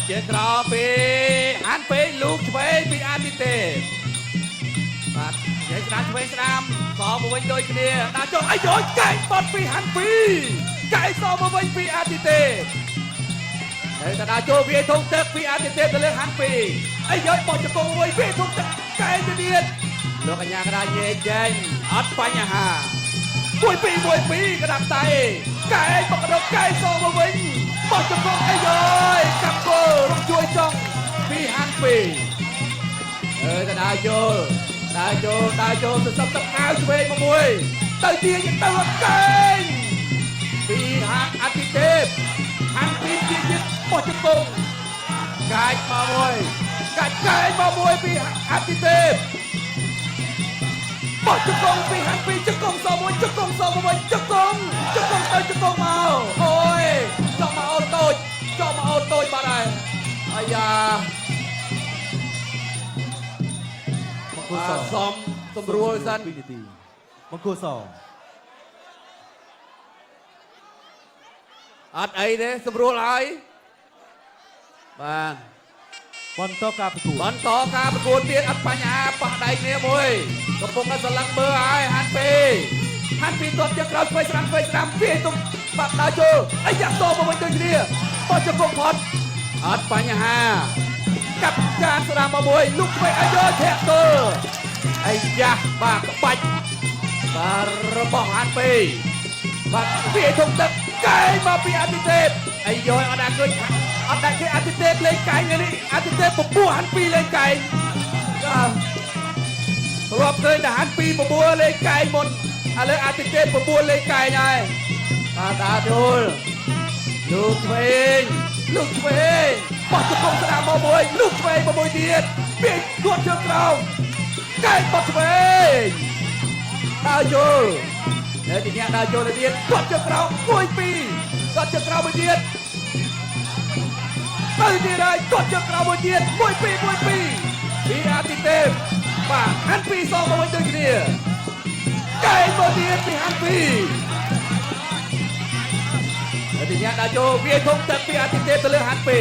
ត់ជើងក្រោមពីហាន់ពីលូកឆ្វេងពីអាទិទេពបាទនិយាយស្ដាំឆ្វេងស្ដាំសមកវិញដូចគ្នាដាក់ចុះអាយកែងបត់ពីហាន់ពីកែងសមកវិញពីអាទិទេពហើយតដាចូលវាយធំទឹកពីអាទិទេពទៅលើហាន់ពីអាយបោះជង្គង់មួយវាយធំទឹកកែងទៅទៀតលោកកញ្ញាកដាញែកចេញអត់បញ្ហា មួយពីរមួយពីរក្តាប់តៃកែងបកដកកែងសមកវិញបោះជង្គង់អីយយកាប់គល់រំជួយចង់ពីហាន់ពីអើយតដាចូលដើរចូលដើរចូលទៅសឹកទឹកអាវឆ្វេងមកមួយទៅទាញទៅអត់កែងពីហាន់អតិទេពហាន់ពីជាទៀតបោះជង្គង់កាច់មកមួយកាច់កែងមកមួយពីអតិទេព បោះជង្គង់ពីហាន់ពីជង្គង់សមួយជង្គង់សមួយជង្គង់ជង្គង់ទៅជង្គង់មកអូយចង់មកអូនតូចចង់មកអូនតូចបាត់ហើយអាយ៉ា មង្គលស បាទសំសម្រួលសិន 2នាទីមង្គលស អត់អីទេសម្រួលហើយបាទ បន្តការប្រកួត បន្តការប្រកួតទៀតអត់បញ្ហាប៉ះដៃគ្នាមួយកំពុងតែស្រឡឹងមើលហើយហាន់ពីហាន់ពីទាត់ជើងក្រោយឆ្វេងស្ដាំឆ្វេងស្ដាំពីទុំបាក់ដើរចូលអាយ៉ាតមកវិញដូចគ្នាបោះជង្គង់ផុតអត់បញ្ហា កាប់ចានស្ដាំមកមួយលុកឆ្វេងអាយធាក់ទល់អាយ៉ាបាទក្បាច់បាទរបស់ហាន់ពីបាទវាធំទឹកកែងមកពីអតិទេពអាយអត់ដាក់ឃើញអត់ដាក់ឃើញអតិទេពលេងកែងនេះអតិទេពពពោះហាន់ពីលេងកែងបាទធ្លាប់ឃើញតែហាន់ពីពពោះលេងកែងមុនឥឡូវអតិទេពពពោះលេងកែងហើយបាទតាចូល លោកឆ្វេងលោកឆ្វេងបោះជង្គង់ស្ដាំមកមួយលោកឆ្វេងមកមួយទៀតពីគាត់ជើងក្រោមកែងបោះឆ្វេងដើរចូលនៅទីនេះដើរចូលទៅទៀតគាត់ជើងក្រោមមួយពីរគាត់ជើងក្រោមមួយទៀតទៅទៀតហើយគាត់ជើងក្រោមមួយទៀតមួយពីរមួយពីរពីអាទិទេពបាទហាន់ពីរសងមកវិញដូចគ្នាកែងមកទៀតពីហាន់ពីរ ហើយទីនេះដល់ចូលវាយធំទឹកពីអាទិទេពទៅលើហាន់ពី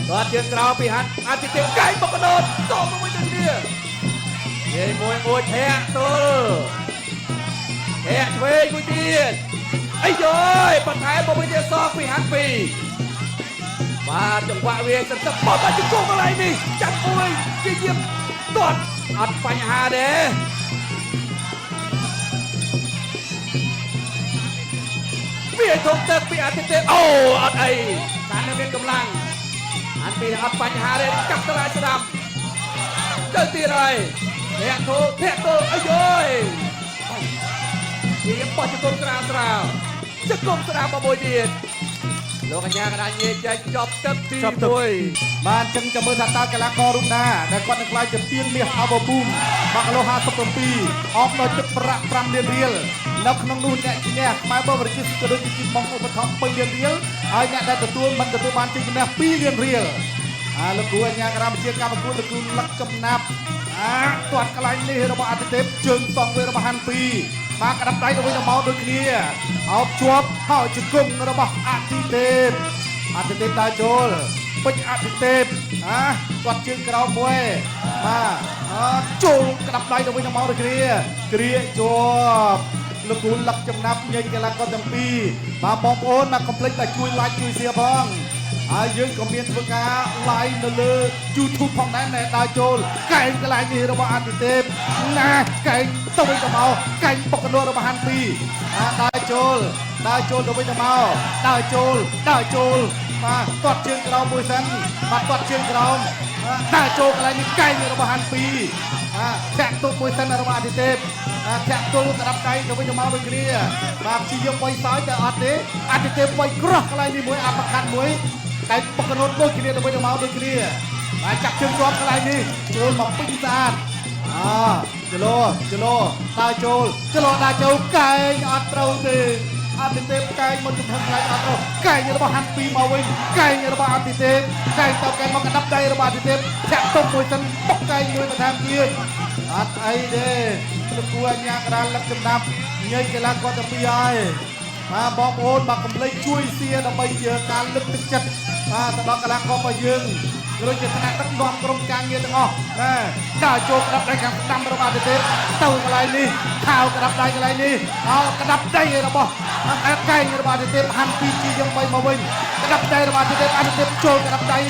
គាត់ជើងក្រោមពីហាន់អាទិទេពកែងមកកដោតតមកវិញទៅគ្នានិយាយមួយមួយធាក់ទល់ធាក់ឆ្វេងមួយទៀតអាយយបន្ថែមមកវិញទៀតសងពីហាន់ពីបាទចង្វាក់វាសិនទឹកបោះបាច់ជង្គង់កន្លែងនេះចាប់មួយជាយាមទាត់អត់បញ្ហាទេ វាធំទឹកពីអតិទេពអូអត់អីតែនៅមានកម្លាំងអានពីអត់បញ្ហាទេកាប់តម្លៃស្ដាំទៅទៀតហើយធាក់ធូធាក់ទល់អាយយជាបោះជង្គង់ស្រាលស្រាលជង្គង់ស្ដាំមកមួយទៀតលោកកញ្ញាកដាញែកចែកចប់ទឹកទី ចប់ទឹក 1 បាទអញ្ចឹងចាំមើលថាតើកីឡាកររូបណាដែលគាត់នឹងក្លាយជាពានមាស Power Boom បាក់គីឡូ57អបដោយទឹកប្រាក់5លានរៀលនៅក្នុងនោះអ្នកឈ្នះខ្មែរបរិជិក៏ដូចជាបងឧបត្ថម្ភ2លានរៀលហើយអ្នកដែលទទួលមិនទទួលបានជ័យជំនះ2លានរៀលអាលោកគ្រូអញ្ញាក្រាមជាកម្មប្រកួតលោកគ្រូលឹកចំណាប់អាទាត់កន្លែងនេះរបស់អតិទេពជើងសងវារបស់ហាន់ពីបាទក្តាប់ដៃទៅវិញទៅមកដូចគ្នាអោបជាប់ហើយជង្គង់របស់អតិទេពអតិទេពដើរចូល ពេជ្រអតិទេពអាគាត់ជើងក្រោមមួយបាទអត់ចូលក្តាប់ដៃទៅវិញទៅមកដូចគ្នាគ្រាជាប់លោកគ្រូលឹកចំណាប់ញែកកីឡាករទាំងពីរបាទបងប្អូនបាទកុំភ្លេចបាទជួយ like ជួយ share ផងហើយយើងក៏មានធ្វើការ live នៅលើ YouTube ផងដែរណែដើរចូលកែងកន្លែងនេះរបស់អតិទេពណាកែងទៅវិញទៅមកកែងបុកកណ្ដុររបស់ហាន់ពីរអាដើរចូលដើរចូលទៅវិញទៅមកដើរចូលដើរចូល បាទទាត់ជើងក្រោមមួយសិនបាទទាត់ជើងក្រោមបាទដើរចូលកន្លែងនេះកែងរបស់ហាន់ពីរបាទធាក់ទប់មួយសិនរបស់អតិទេពបាទធាក់ទល់ក្តាប់ដៃទៅវិញទៅមកដូចគ្នាបាទព្យាយាមវាយសើចតែអត់ទេអតិទេពវាយក្រោះកន្លែងនេះមួយអាប់ខាត់មួយកែងបុកកណូតដូចគ្នាទៅវិញទៅមកដូចគ្នាបាទចាប់ជើងជាប់កន្លែងនេះចូលមកពេញស្អាតអាគីឡូគីឡូដើរចូលគីឡូដើរចូលកែងអត់ត្រូវទេ អតិទេពកែងមកជំហឹងខ្លាចអត់រស់កែងរបស់ហាន់ពីមកវិញកែងរបស់អតិទេពកែងទៅកែងមកកណ្ដាប់ដៃរបស់អតិទេពធាក់ទុំមួយសិនបុកកែងមួយបន្ថែមទៀតអត់អីទេលោកគ្រូអញ្ញាកដាលលឹកចំណាប់ញែកកីឡាករទាំងពីរហើយ។ បាទបងប្អូនបាទកុំភ្លេចជួយសៀដើម្បីជាការលើកទឹកចិត្តបាទទៅដល់កីឡាកររបស់យើងឬជាថ្នាក់ដឹកនាំក្រុមការងារទាំងអស់ណាដើរចូលក្តាប់ដៃខាងស្ដាំរបស់អាទិទេពទៅកន្លែងនេះខោក្តាប់ដៃកន្លែងនេះអោក្តាប់ដៃរបស់អកែងរបស់អាទិទេពហាន់ពីជីយើងបីមកវិញក្តាប់ដៃរបស់អាទិទេពអាទិទេពចូលក្តាប់ដៃ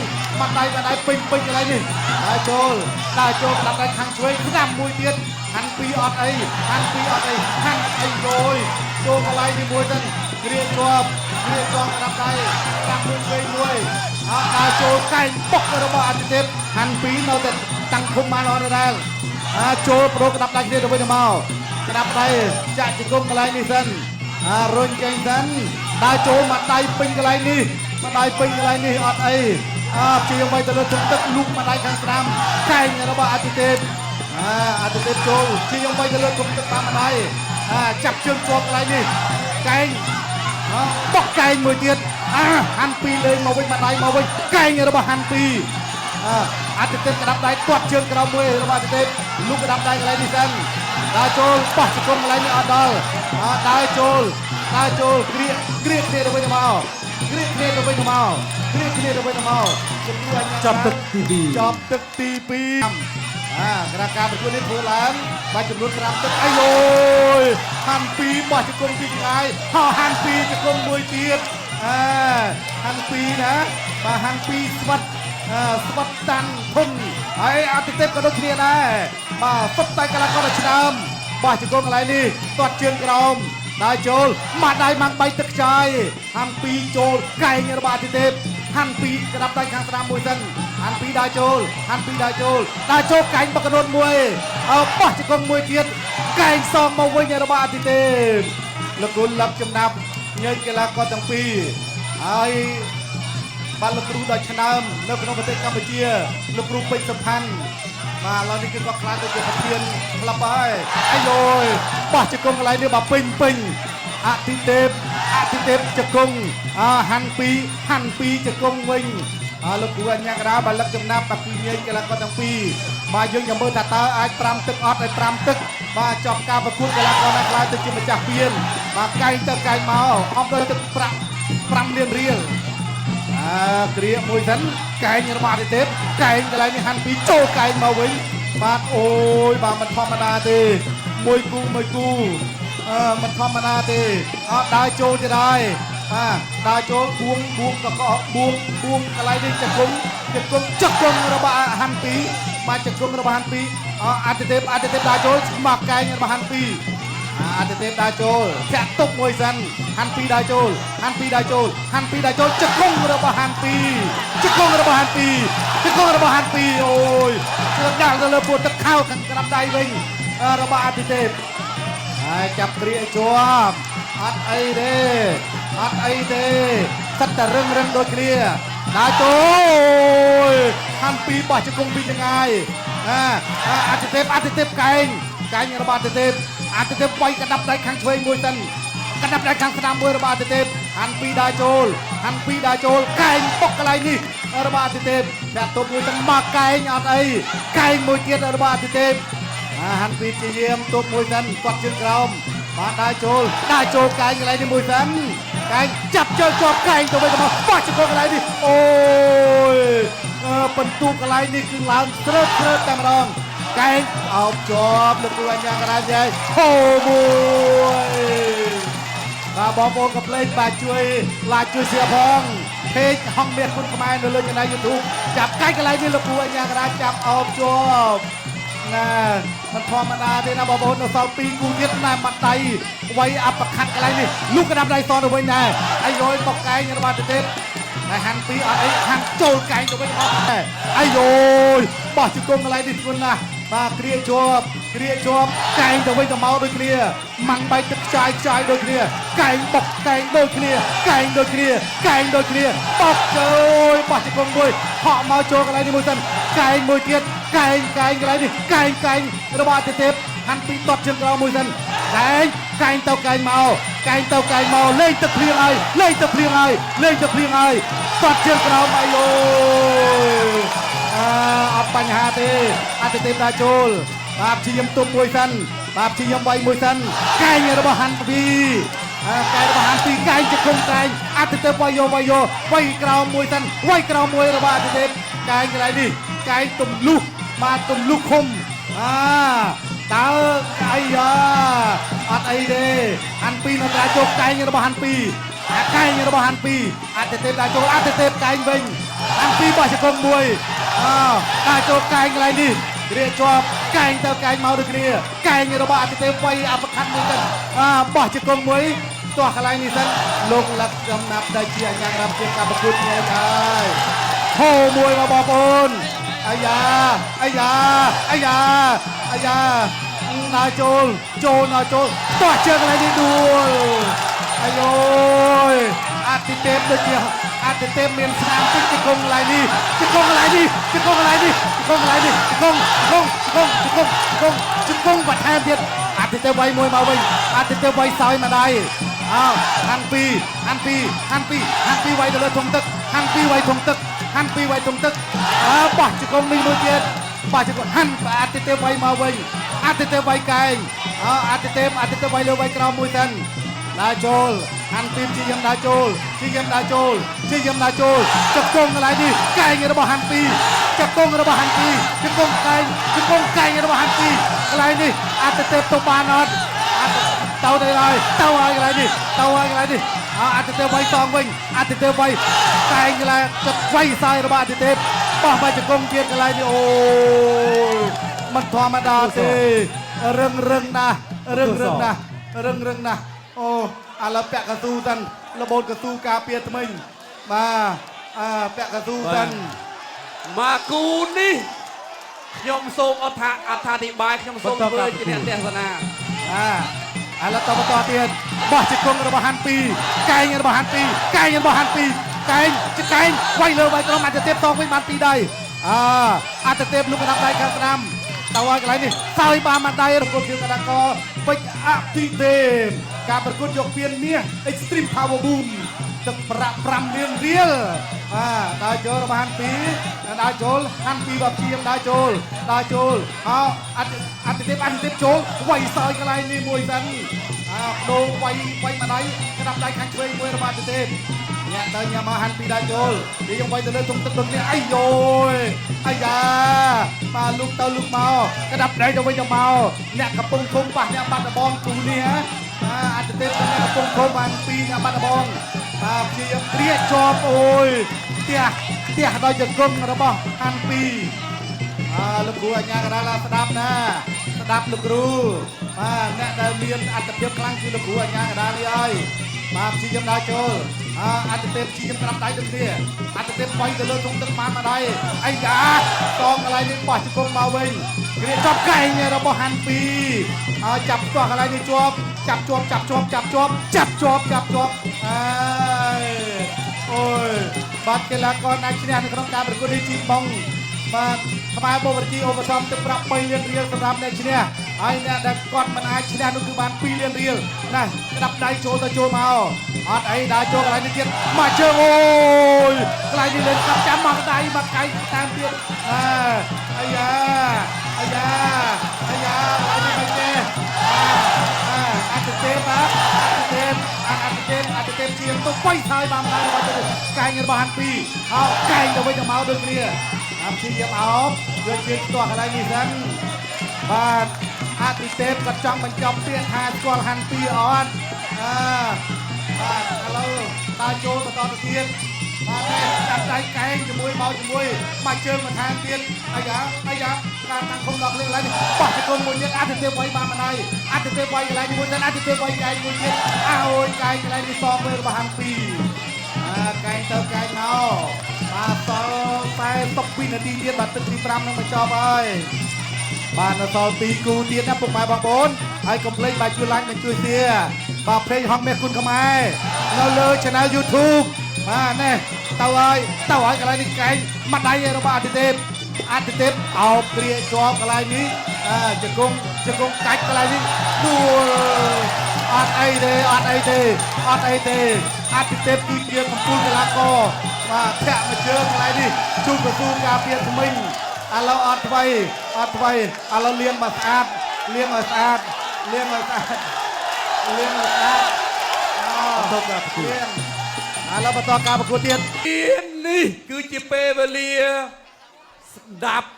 បាត់ដៃបាត់ដៃពេញពេញកន្លែងនេះដើរចូលដើរចូលក្តាប់ដៃខាងឆ្វេងស្ដាំមួយទៀតហាន់ពីអត់អីហាន់ពីអត់អីហាន់អីយយចូលកន្លែងនេះមួយទៅគ្រាជាប់គ្រាជាប់ក្តាប់ដៃក្តាប់មួយឆ្វេងមួយអត់ដើរចូលកែងបុករបស់អាទិទេពហាន់ពីនៅតែតាំងឃុំបានល្អដដែលអាចូលប្រោក្តាប់ដៃគ្នាទៅវិញទៅមកក្តាប់ដៃចាក់ជង្គង់កន្លែងនេះសិនអារុញចេញសិនដើរចូលមកដៃពេញកន្លែងនេះមកដៃពេញកន្លែងនេះអត់អីអាព្យាយាមໄວទៅលើទឹកទឹកលូកមកដៃខាងស្ដាំកែងរបស់អាទិទេពអាអាទិទេពចូលព្យាយាមໄວទៅលើទុកទឹកតាមម្ដាយអាចាប់ជើងជាប់កន្លែងនេះកែងបុកកែងមួយទៀតអាហាន់ពីរលេងមកវិញម្ដាយមកវិញកែងរបស់ហាន់ពីរអាអាទិទេពក្តាប់ដៃទាត់ជើងក្រោមមួយរបស់អាទិទេពលូកក្តាប់ដៃកន្លែងនេះសិនដើរចូលបោះជង្គង់កន្លែងនេះអត់ដល់អត់ដើរចូលដើរចូលគ្រាគ្រាគ្នាទៅវិញទៅមកគ្រាគ្នាទៅវិញទៅមកគ្រាគ្នាទៅវិញទៅមកជំនួយ ចប់ទឹកទី2 ចប់ទឹកទី2អាក្រាការប្រកួតនេះធ្វើឡើងបាទចំនួន5ទឹកអាយយហាន់ពីរបោះជង្គង់ពីចម្ងាយហោហាន់ពីរជង្គង់មួយទៀតអាហាន់ពីរណាបាទហាន់ពីរស្វិតអាស្វិតតាន់ធុនហើយអតិទេពក៏ដូចគ្នាដែរបាទសុទ្ធតែកីឡាករដ៏ឆ្នើមបោះជង្គង់កន្លែងនេះទាត់ជើងក្រោមដើរចូលមកដៃម៉ាំងបីទឹកខ្ចាយហាន់ពីរចូលកែងរបស់អតិទេពហាន់ពីរក្តាប់ដៃខាងស្ដាំមួយសិនហាន់ពីរដើរចូលហាន់ពីរដើរចូលដើរចូលកែងបកកណូតមួយអោបោះជង្គង់មួយទៀតកែងសងមកវិញរបស់អតិទេពលោកគុណលឹកចំណាប់ញែកកីឡាករទាំងពីរហើយបាទលោកគ្រូដ៏ឆ្នើមនៅក្នុងប្រទេសកម្ពុជាលោកគ្រូពេជ្រសុផាន់បាទឥឡូវនេះគឺគាត់ខ្លាចទៅជាប្រធានក្លឹបហើយអាយយបោះជង្គង់កន្លែងនេះបាទពេញពេញអតិទេពអតិទេពជង្គង់អាហាន់ពីរហាន់ពីរជង្គង់វិញអើលោកគ្រូអញ្ញាកដាបាទលឹកចំណាប់បាទគឺញែកកីឡាករទាំងពីរបាទយើងចាំមើលថាតើអាច5ទឹកអត់ឲ្យ5ទឹកបាទចប់ការប្រកួតកីឡាករណាខ្លាចទៅជាម្ចាស់ពានបាទកែងទៅកែងមកអមដោយទឹកប្រាក់5លានរៀលអាគ្រាមួយសិនកែងរបស់អតិទេពកែងកន្លែងនេះហាន់ពីរចូលកែងមកវិញបាទអូយបាទមិនធម្មតាទេមួយគូមួយគូអឺមិនធម្មតាទេអត់ដើរចូលទៅដែរបាទដើរចូលបួងបួងកកបួងបួងកន្លែងនេះជង្គង់ជង្គង់ជង្គង់របស់ហាន់ពីរបាទជង្គង់របស់ហាន់ពីរអតិទេពអតិទេពដើរចូលមកកែងរបស់ហាន់ពីរអតិទេពដើរចូលធាក់ទុកមួយសិនហាន់ពីរដើរចូលហាន់ពីរដើរចូលហាន់ពីរដើរចូលជង្គង់របស់ហាន់ពីរជង្គង់របស់ហាន់ពីរជង្គង់របស់ហាន់ពីរអូយដាក់ទៅលើពួតទឹកខោខាងក្តាប់ដៃវិញរបស់អតិទេពហើយចាប់គ្រាជាប់អត់អីទេអត់អីទេសិតតែរឹងរឹងដូចគ្នាដើរចូលហាន់ពីរបោះជង្គង់ពីចង្ងាយអាអតិទេពអតិទេពកែងកែងរបស់អតិទេពអតិទេពវាយកណ្ដាប់ដៃខាងឆ្វេងមួយសិនកណ្ដាប់ដៃខាងស្ដាំមួយរបស់អតិទេពហាន់ពីរដើរចូលហាន់ពីរដើរចូលកែងបុកកន្លែងនេះរបស់អតិទេពចាក់ទប់មួយសិនមកកែងអត់អីកែងមួយទៀតរបស់អតិទេពអាហាន់ពីរជាយាមទប់មួយសិនគាត់ជើងក្រោមបាទដើរចូលដើរចូលកែងកន្លែងនេះមួយសិនកែងចាប់ជើងជាប់កែងទៅវិញទៅមកបោះជង្គង់កន្លែងនេះអូយបន្ទូកន្លែងនេះគឺឡើងស្រើបស្រើបតែម្ដងកែងអោបជាប់លោកគ្រូអញ្ញាករាយាយហូមួយបាទបងប្អូនកុំភ្លេចបាទជួយ like ជួយ share ផងเพจห้องเมียคุณខ្មែរនៅលើ channel YouTube ចាប់កែងកន្លែងនេះលោកគ្រូអញ្ញាករាចាប់អោបជាប់ណាមិនធម្មតាទេណាបងប្អូននៅសល់2គូទៀតណែបាត់ដៃវាយអបខាត់កន្លែងនេះលូកកណ្ដាប់ដៃសទៅវិញដែរអាយយបកកែងរបស់ទៅទៀតហើយហាន់ពីរអត់អីហាន់ចូលកែងទៅវិញអត់ដែរអាយយបោះជង្គង់កន្លែងនេះធ្ងន់ណាស់បាទគ្រាជាប់គ្រាជាប់កែងទៅវិញទៅមកដូចគ្នាម៉ាំងបែកទឹកខ្ចាយខ្ចាយដូចគ្នាកែងបុកកែងដូចគ្នាកែងដូចគ្នាកែងដូចគ្នាបោះចូលបោះជង្គង់មួយហក់មកចូលកន្លែងនេះមួយសិនកែងមួយទៀតកែងកែងកន្លែងនេះកែងកែងរបស់អតិទេពហាន់ពីតតជើងក្រោមមួយសិនកែងកែងទៅកែងមកកែងទៅកែងមកលេងទឹកភ្លៀងហើយលេងទឹកភ្លៀងហើយលេងទឹកភ្លៀងហើយតតជើងក្រោមអាយយអអត់បញ្ហាទេអតិទេពដើរចូលបាទព្យាយាមទប់មួយសិនបាទព្យាយាមវាយមួយសិនកែងរបស់ហាន់ពី កែរបស់ហាន់ពីកែងជង្គង់កែងអតិទេពវាយយកវាយយកវាយក្រោមមួយសិនវាយក្រោមមួយរបស់អតិទេពកែងកន្លែងនេះកែងទម្លុះបាទទម្លុះឃុំអាតើអីយ៉ាអត់អីទេហាន់ពីនៅត្រាជោគកែងរបស់ហាន់ពីអាកែងរបស់ហាន់ពីអតិទេពដើរចូលអតិទេពកែងវិញហាន់ពីបោះជង្គង់មួយអើដើរចូលកែងកន្លែងនេះរៀបជាប់កែងទៅកែងមកដូចគ្នាកែងរបស់អតិទេពវាយអបខាត់មួយទៅអាបោះជង្គង់មួយទាស់កន្លែងនេះសិនលោកលឹកចំណាប់ដែលជាអញ្ញារាប់ជាការប្រកួតគ្នាហើយហូមួយមកបងប្អូនអាយ៉ាអាយ៉ាអាយ៉ាអាយ៉ាដើរចូលចូលដើរចូលទាស់ជើងកន្លែងនេះដួលអាយយអតិទេពដូចជាអតិទេពមានស្នាមតិចជង្គង់កន្លែងនេះជង្គង់កន្លែងនេះជង្គង់កន្លែងនេះជង្គង់កន្លែងនេះជង្គង់ជង្គង់ជង្គង់ជង្គង់ជង្គង់បន្ថែមទៀតអតិទេពវាយមួយមកវិញអតិទេពវាយសោយមកដៃអោហាន់ពីហាន់ពីហាន់ពីហាន់ពីវាយទៅលើធុងទឹកហាន់ពីវាយធុងទឹកហាន់ពីវាយធុងទឹកអើបោះជង្គង់នេះមួយទៀតបោះជង្គង់ហាន់អតិទេពវាយមកវិញអតិទេពវាយកែងអើអតិទេពអតិទេពវាយលើវាយក្រោមមួយសិនដើរចូលហាន់ពីជាយឹមដើរចូលជាយឹមដើរចូលជាយឹមដើរចូលជង្គង់កន្លែងនេះកែងរបស់ហាន់ពីជង្គង់របស់ហាន់ពីជង្គង់កែងជង្គង់កែងរបស់ហាន់ពីកន្លែងនេះអតិទេពទៅបានអត់ទៅទៅហើយទៅហើយកន្លែងនេះទៅហើយកន្លែងនេះអតិទេពវាយតងវិញអតិទេពវាយកែងកន្លែងទឹកវាយសាយរបស់អតិទេពបោះបាយជង្គង់ទៀតកន្លែងនេះអូយមិនធម្មតាទេរឹងរឹងណាស់រឹងរឹងណាស់រឹងរឹងណាស់អូឥឡូវពាក់កស៊ូសិនរបូតកស៊ូការពារថ្មិញបាទអាពាក់កស៊ូសិន មកគូនេះខ្ញុំសូមអត្ថាអត្ថាធិប្បាយខ្ញុំសូមធ្វើជាអ្នកទស្សនាអាឥឡូវតបន្តទៀតបោះជង្គង់របស់ហាន់ពីកែងរបស់ហាន់ពីកែងរបស់ហាន់ពីកែងជកែងវាយលើវាយក្រោមអតិទេពតងវិញបានពីរដៃអាអតិទេពលុកកណ្ដាប់ដៃខាងស្ដាំទៅឲ្យកន្លែងនេះសើយបានមួយដៃរកូតជាកណ្ដាកពេជ្រអតិទេពការប្រកួតយកពានមាស Extreme Power Boom ទឹកប្រាក់5លានរៀលបាទដើរចូលរបស់ហាន់ពីដើរចូលហាន់ពីបព្យាមដើរចូលដើរចូលអោអតិទេពអតិទេពចូលវាយសើយកន្លែងនេះមួយសិនអាដូងវាយវាយម្ដាយក្តាប់ដៃខាងឆ្វេងមួយរបស់អតិទេពញាក់ទៅញាក់មកហាន់ពីដើរចូលវាយើងវាយទៅលើធុងទឹកដូចនេះអាយយអាយ៉ាបាទលូកទៅលូកមកក្តាប់ដៃទៅវិញទៅមកអ្នកកំពុងធំប៉ះអ្នកបាត់ដបងគូនេះហ៎បាទអតិទេពអ្នកកំពុងធំបានពីអ្នកបាត់ដបងបាទព្យាយាមព្រាជាប់អូយផ្ទះផ្ទះដោយជង្គង់របស់ហាន់ពីអើលោកគ្រូអញ្ញាកដាឡាស្ដាប់ណាស្ដាប់លោកគ្រូបាទអ្នកដែលមានអត្តភាពខ្លាំងគឺលោកគ្រូអញ្ញាកដាលនេះហើយបាទព្យាយាមដើរចូលអត្តទេពព្យាយាមក្តាប់ដៃដូចគ្នាអត្តទេពវាយទៅលើធុងទឹកបានមកដៃអីយ៉ាតងកន្លែងនេះបោះជង្គង់មកវិញគ្នាជាប់កែងរបស់ហាន់ពីហើយចាប់ផ្ទាស់កន្លែងនេះជាប់ចាប់ជាប់ចាប់ជាប់ចាប់ជាប់ចាប់ជាប់ចាប់ជាប់អើយអូយបាទកីឡាករណាឈ្នះនៅក្នុងការប្រកួតនេះជីបងបាទខ្មែរបូវរជីឧបត្ថម្ភទឹកប្រាក់3លានរៀលសម្រាប់អ្នកឈ្នះហើយអ្នកដែលគាត់មិនអាចឈ្នះនោះគឺបាន2លានរៀលណាក្តាប់ដៃចូលទៅចូលមកអត់អីដើរចូលកន្លែងនេះទៀតមកជើងអូយកន្លែងនេះលេងកាប់ចាំមកដៃមកកែងតាមទៀតអើអាយ៉ាអាយ៉ាអាយ៉ាកន្លែងនេះមិនទេអតិទេពអតិទេពអតិទេពអតិទេពជាងទៅបៃថយបានដៃរបស់ទៅកែងរបស់ហាន់ពីអោកែងទៅវិញទៅមកដូចគ្នាតាមព្យាយាមអោបយកជើងផ្ទាស់កន្លែងនេះសិនបាទអតិទេពគាត់ចង់បញ្ចប់ពាក្យថាស្គាល់ហាន់ពីអត់អើបាទឥឡូវដើរចូលបន្តទៅទៀតបាទចាប់ដៃកែងជាមួយមកជាមួយមកជើងបន្ថែមទៀតអាយ៉ាអាយ៉ាការតាំងគុំដល់គ្នាកន្លែងនេះបោះជង្គង់មួយទៀតអតិទេពវាយបានម្ដាយអតិទេពវាយកន្លែងនេះមួយទៀតអតិទេពវាយកែងមួយទៀតអើអូយកែងកន្លែងនេះសងវិញរបស់ហាន់ពីអាកែងទៅកែងមកបាទសល់42នាទីទៀតបាទទឹកទី5នឹងបញ្ចប់ហើយបាទនៅសល់2គូទៀតណាពុកម៉ែបងប្អូនហើយកុំភ្លេចបាទជួយ like និងជួយ share បាទភ្លេចហងមាសគុណខ្មែរនៅលើ Channel YouTube បាទនេះទៅហើយទៅហើយកន្លែងនេះកែងម្ដាយរបស់អតិទេពអតិទេពអោបគ្រាជាប់កន្លែងនេះជង្គង់ជង្គង់កាច់កន្លែងនេះដួលអត់អីទេអត់អីទេអត់អីទេអតិទេពគឺជាកំពូលកីឡាករបាទធាក់មកជើងកន្លែងនេះជូនក្រសួងការពារថ្មិញឥឡូវអត់ថ្មីអត់ថ្មីឥឡូវលាងមកស្អាតលាងឲ្យស្អាតលាងឲ្យស្អាតលាងឲ្យស្អាត បន្តការប្រកួត ឥឡូវបន្តការប្រកួតទៀត នេះគឺជាពេលវេលាស្ដាប់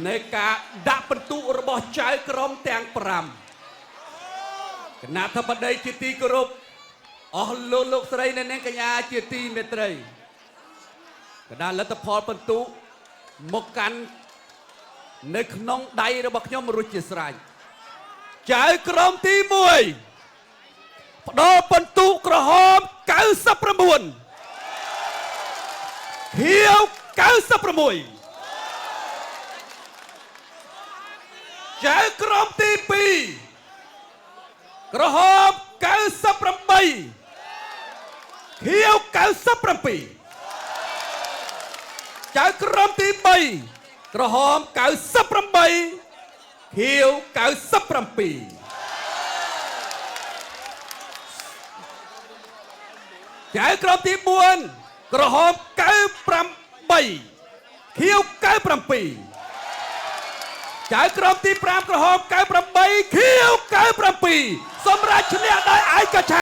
នៃការដាក់បន្ទុករបស់ចៅក្រមទាំង5គណៈធិបតីជាទីគោរពអស់លោកលោកស្រីអ្នកនាងកញ្ញាជាទីមេត្រីគណៈលទ្ធផលបន្ទុកមកកាន់នៅក្នុងដៃរបស់ខ្ញុំរួចជាស្រេចចៅក្រមទី1ផ្ដល់បន្ទុកក្រហម99 ខៀវ96ចៅក្រមទី2ក្រហម98ខៀវ97ចៅក្រមទី3ក្រហម98ខៀវ97ចៅក្រមទី4ក្រហម98ខៀវ97ចៅក្រមទី5ក្រហម98ខៀវ97សម្រាប់ឈ្នះដោយឯកច្ឆន្ទ។